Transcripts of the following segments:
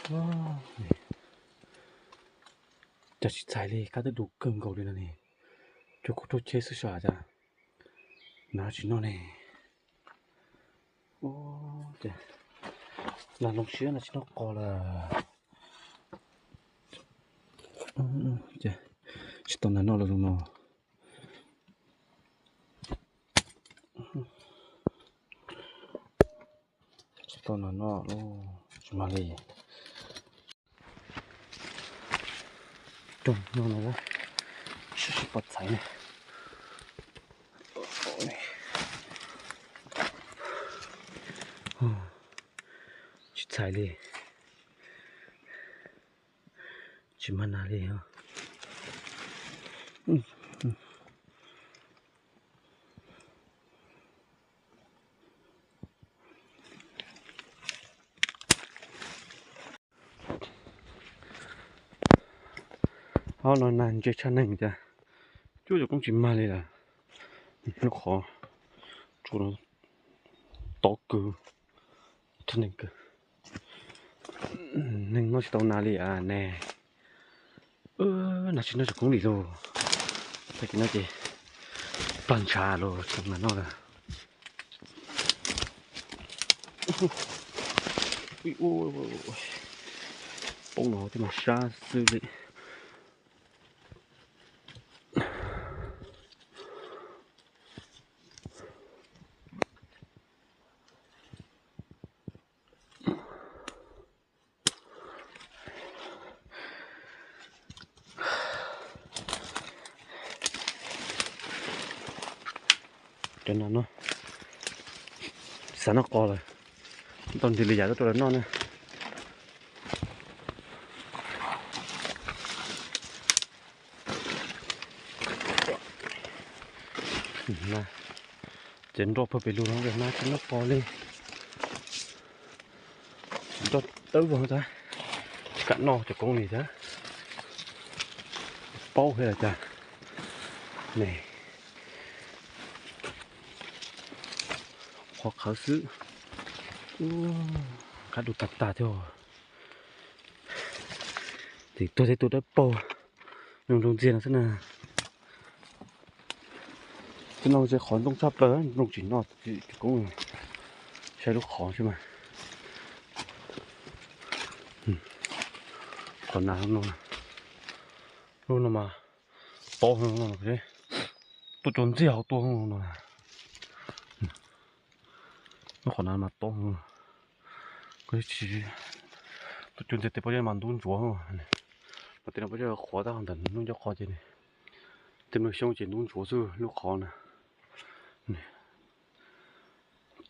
Cas tsis txhais li, kab twb du kawg nkaus li no ne. Cua kuj raug cheb xwb sav cas hnav tsis noj ne. Lag loo siab no tsis noj qos lawm. Tsis tau nas noj lawm no. Tsis tau nas noj lawm, tsis mag li. Roog no na, sib sib pov txhais ne. Tsis txhais li. Tsis mag nas li os. Ob no nag ntse tshaj neeg cas, cuab cov koob tsis mag li lawm. Lub qhov tsua no tov kawg, tshaj neeg kawg. Neeg noj tsis tau nas li as ne. Nas tsis noj cov koob li lauj. Tag kis no ces plag ntshav los tsis tau nas noj lawm. Poob no thiaj mas sab xwb li. Cov no no, xav noj qos lawm, tau nrhiav li yam tuaj rau lawv noj na. Ces nroj pawg pes lug no hnav tsis noj qos li. Nroj tawb vog tas, tsis kam noj cov koob li thiab. Paub thiab los cas ne. Qhuav qhawv xwb. Qab du tag tag thiab. Ces tuag thiab tus dawb paug, nroo nroo ntxiag no xwb na. Twb no ntshe qhov ntxooj tshaj plaws, nroo tsis noj cov koob. Saib lub qhov xwb mas. Qhov nas no, lub no mas tob no, tuaj cua ntxiag hauv tuaj no. Lub qhov nas mas tob no. Koj tsis tuaj cua ntxiag tes pob zeb mas ntub ntsuav. Mas tej no pob zeb qhuav tab ntawm hnub nco qo ces tej nplooj xyoob ces ntub ntsuav xwb lub qhov na.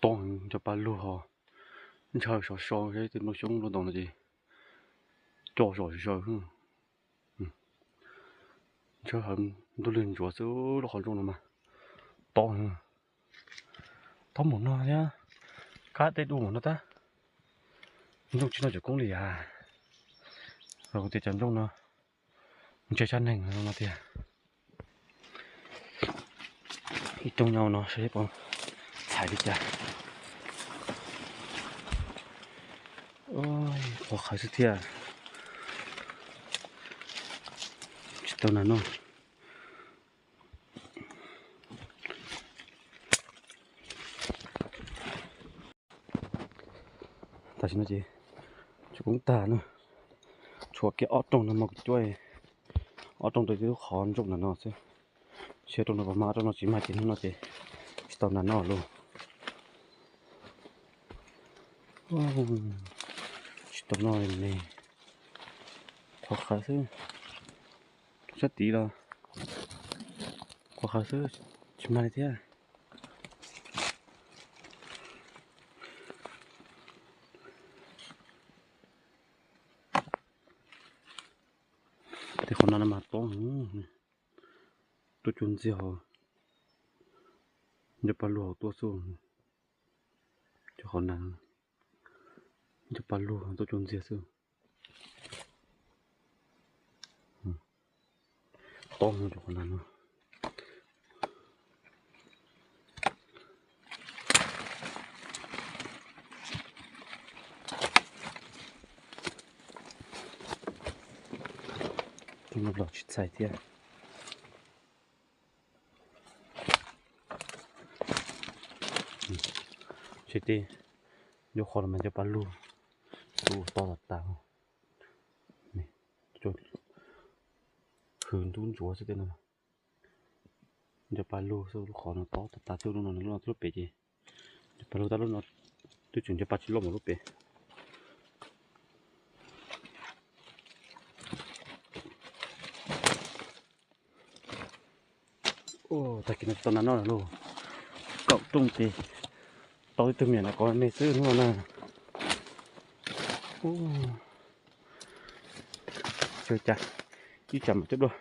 Tob heev, cov pa lug ho ntshaw sov so, tej nplooj xyoob nplooj ntoos no ces coj sov sov. Ntshaw heev, ntuj lwg ntsuav xwb lub qhov nrooj no mas tob heev. Tob mus no thiab, kab tej du mus no tab. Ntsooj tsis noj cov koob li as. Los kuv tias cov ntsooj no ntse tshaj neeg no tiag. Ib rooj nyob no saib puas txhais li cas. Qhuav qhawv xwb thiab. Tsis tau nas noj. Tam sim no ces cov koob tag na, tshuav kiag ob rooj no mas kuv cuab ob rooj rau lub qhov ntsooj ntawm no xwb. Tshuav rooj no puas mag, rooj no tsis mag ces hnub no ces tsis tau nas noj lauj. Tsis tau noj li ne. Qhuav qhawv xwb. Sab tid los qhuav qhawv xwb, tsis mag li thiab. Tej qhov no mas tob, tuaj cua ntxiag hauv, nco pa lug hauv tuaj xwb. Cov qhov na, nco pa lug tuaj cua ntxiag xwb. Tob cov qhov na no. Los tsis txhais thiab. Tsis teb, nyob qhov no mas cov paj lug, tus tob tas tas, hws ntub ntsuav xwb tej no. Cov paj lug xwb, lub qhov no tob tas tas xwb, lub no lub no twb lub pem ces, cov paj lug tab lub no twb tseem cov paj tsis loj npaum lub pem. Tag kis no tsis tau nas noj lawm lauj. Kaum rooj ces tau ib tug me nyuam nas kov me xwb hnub no na. Ua cas ib tsam mam coj dua.